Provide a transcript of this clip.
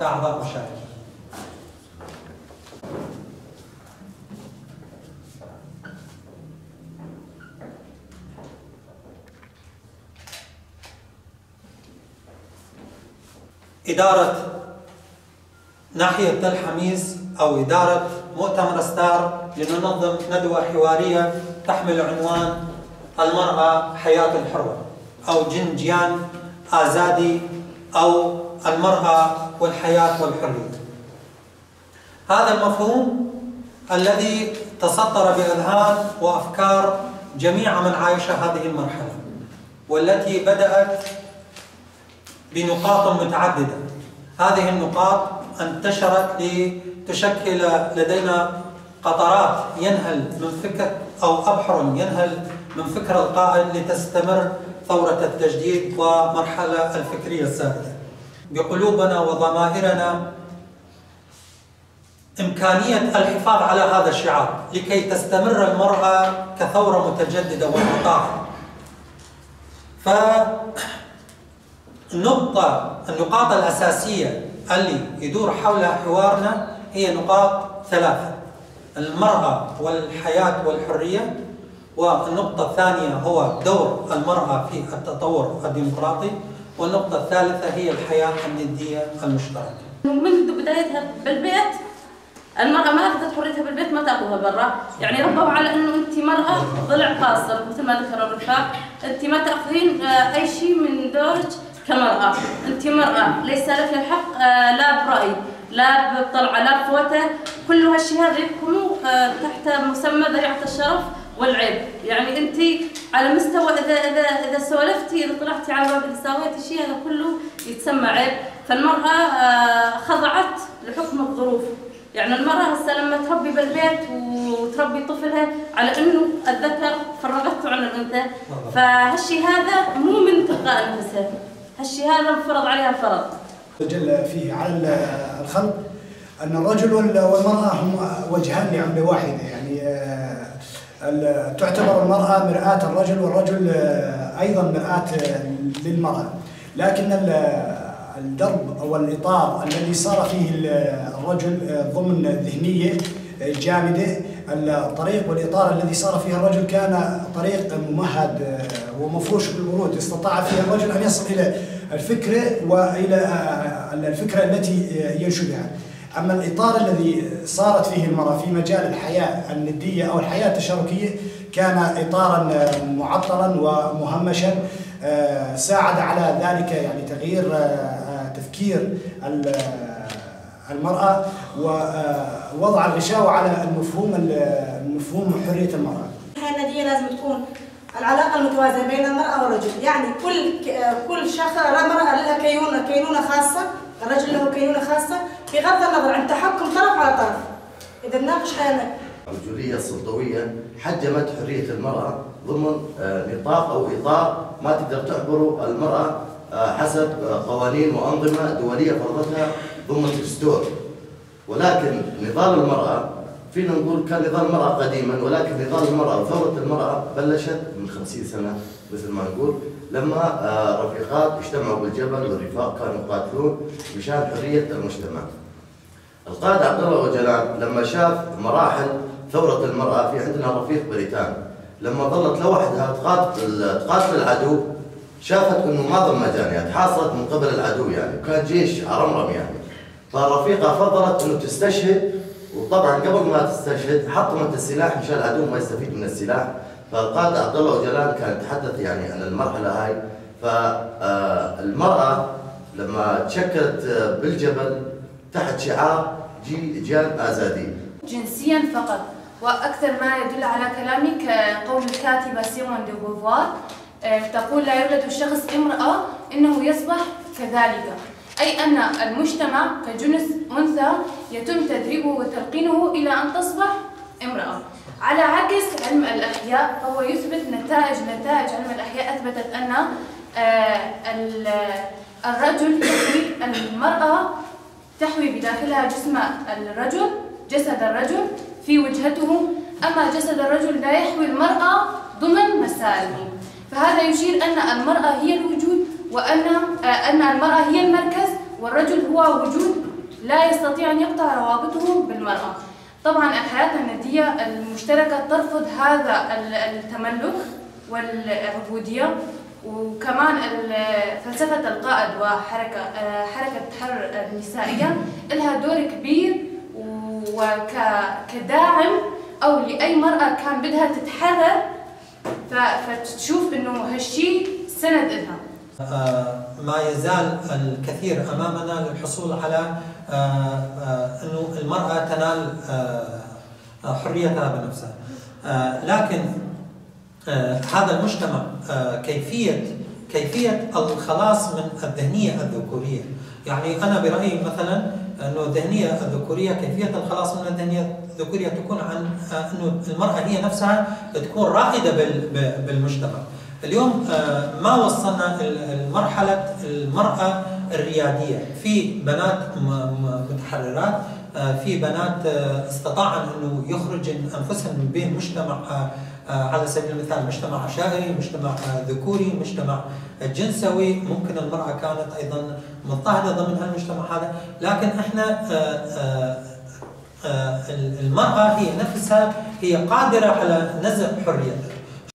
كأعضاء مشاركين. إدارة ناحية تل حميس أو إدارة مؤتمر ستار لننظم ندوة حوارية تحمل عنوان المرأة حياة حرة أو جنجيان آزادي أو المرأة والحياة والحرية. هذا المفهوم الذي تسطر بأذهان وأفكار جميع من عايش هذه المرحلة، والتي بدأت بنقاط متعددة. هذه النقاط انتشرت لتشكل لدينا قطرات ينهل من فكر أو أبحر ينهل من فكر القائد لتستمر ثورة التجديد ومرحلة الفكرية السائدة. بقلوبنا وضمائرنا إمكانية الحفاظ على هذا الشعار لكي تستمر المرأة كثورة متجددة ومطاعة. النقاط الأساسية اللي يدور حولها حوارنا هي نقاط ثلاثة: المرأة والحياة والحرية، والنقطة الثانية هو دور المرأة في التطور الديمقراطي، والنقطة الثالثة هي الحياة الندية المشتركة. منذ بدايتها بالبيت المرأة ما أخذت حريتها بالبيت، ما تأخذها برا، يعني ربوا على أنه أنت مرأة ضلع قاصر مثل ما ذكر الرفاق، أنت ما تأخذين أي شيء من دورك كمرأة، أنت مرأة ليس لك الحق لا برأي لا بطلعة لا بفوتة، كل هالشيء هذا يحكموا تحت مسمى ذريعة الشرف والعيب. يعني أنت على مستوى إذا إذا إذا سولفتي، إذا طلعتي على باب، إذا سويتي شيء، هذا كله يتسمى عيب. فالمرأة خضعت لحكم الظروف. يعني المرأة هسه لما تربي بالبيت وتربي طفلها على انه الذكر فرغته عن الانثى، فهالشيء هذا مو من تلقاء نفسها، هالشيء هذا انفرض عليها فرض. جل فيه على الخلق ان الرجل والمرأة هم وجهان لعملة واحدة، يعني تعتبر المرأة مرآة الرجل والرجل ايضا مرآة للمرأة، لكن الدرب أو الإطار الذي صار فيه الرجل ضمن ذهنية جامدة، الطريق والإطار الذي صار فيه الرجل كان طريق ممهد ومفروش بالورود، استطاع فيه الرجل أن يصل إلى الفكرة وإلى الفكرة التي ينشدها. أما الإطار الذي صارت فيه المرأة في مجال الحياة الندية أو الحياة التشاركية كان إطارا معطلا ومهمشا، ساعد على ذلك يعني تغيير تفكير المرأة ووضع الغشاوة على المفهوم حرية المرأة. الحياة الندية لازم تكون العلاقة المتوازنة بين المرأة والرجل، يعني كل شخص، المرأة لها كينونة خاصة، الرجل له كينونة خاصة، بغض النظر عن تحكم طرف على طرف. إذا نناقش حياتنا. الرجولية السلطوية حجمت حرية المرأة ضمن نطاق أو إطار ما تقدر تعبره المرأة حسب قوانين وأنظمة دولية فرضتها ضمن الدستور. ولكن نضال المرأة فينا نقول كان نضال المرأة قديما، ولكن نضال المرأة وثورة المرأة بلشت من 50 سنة مثل ما نقول، لما رفيقات اجتمعوا بالجبل والرفاق كانوا يقاتلون مشان حرية المجتمع. القائد عبد الله أوجلان لما شاف مراحل ثورة المرأة، في عندنا رفيق بريطاني لما ظلت لوحدها تقاتل العدو، شافت انه ما ظل مجال، يعني تحاصرت من قبل العدو، يعني وكان جيش عرمرم يعني. فالرفيقه فضلت انه تستشهد، وطبعا قبل ما تستشهد حطمت السلاح مشان العدو ما يستفيد من السلاح. فالقائد عبد الله أوجلان كان يتحدث يعني عن المرحله هاي. فالمراه لما تشكلت بالجبل تحت شعار جيان آزادي، جنسيا فقط. وأكثر ما يدل على كلامي قول الكاتبة سيمون دي بوفوار، تقول: لا يولد الشخص امرأة إنه يصبح كذلك، أي أن المجتمع كجنس أنثى يتم تدريبه وتلقينه إلى أن تصبح امرأة. على عكس علم الأحياء، فهو يثبت نتائج علم الأحياء أثبتت أن الرجل يحوي المرأة، تحوي بداخلها جسم الرجل، جسد الرجل في وجهته، أما جسد الرجل لا يحوي المرأة ضمن مساره. فهذا يشير أن المرأة هي الوجود، وأن المرأة هي المركز والرجل هو وجود لا يستطيع أن يقطع روابطه بالمرأة. طبعا الحياة الندية المشتركة ترفض هذا التملك والعبودية، وكمان فلسفة القائد وحركة حركة التحرر النسائية لها دور كبير وكداعم أو لأي مرأة كان بدها تتحرر فتشوف إنه هالشي سند لها. ما يزال الكثير أمامنا للحصول على أنه المرأة تنال حريتها بنفسها، لكن هذا المجتمع كيفية الخلاص من الذهنية الذكورية. يعني أنا برأيي مثلا أنه الذهنية الذكورية، كيفية الخلاص من الذهنية الذكورية تكون عن أنه المرأة هي نفسها تكون رائدة بالمجتمع. اليوم ما وصلنا لمرحلة المرأة الريادية، في بنات متحررات، في بنات استطاعن أنه يخرجن أنفسهن من بين مجتمع، على سبيل المثال مجتمع عشائري، مجتمع ذكوري، مجتمع جنسوي، ممكن المرأة كانت أيضا مضطهدة ضمن هالمجتمع هذا، لكن احنا المرأة هي نفسها هي قادرة على نزع حريتها.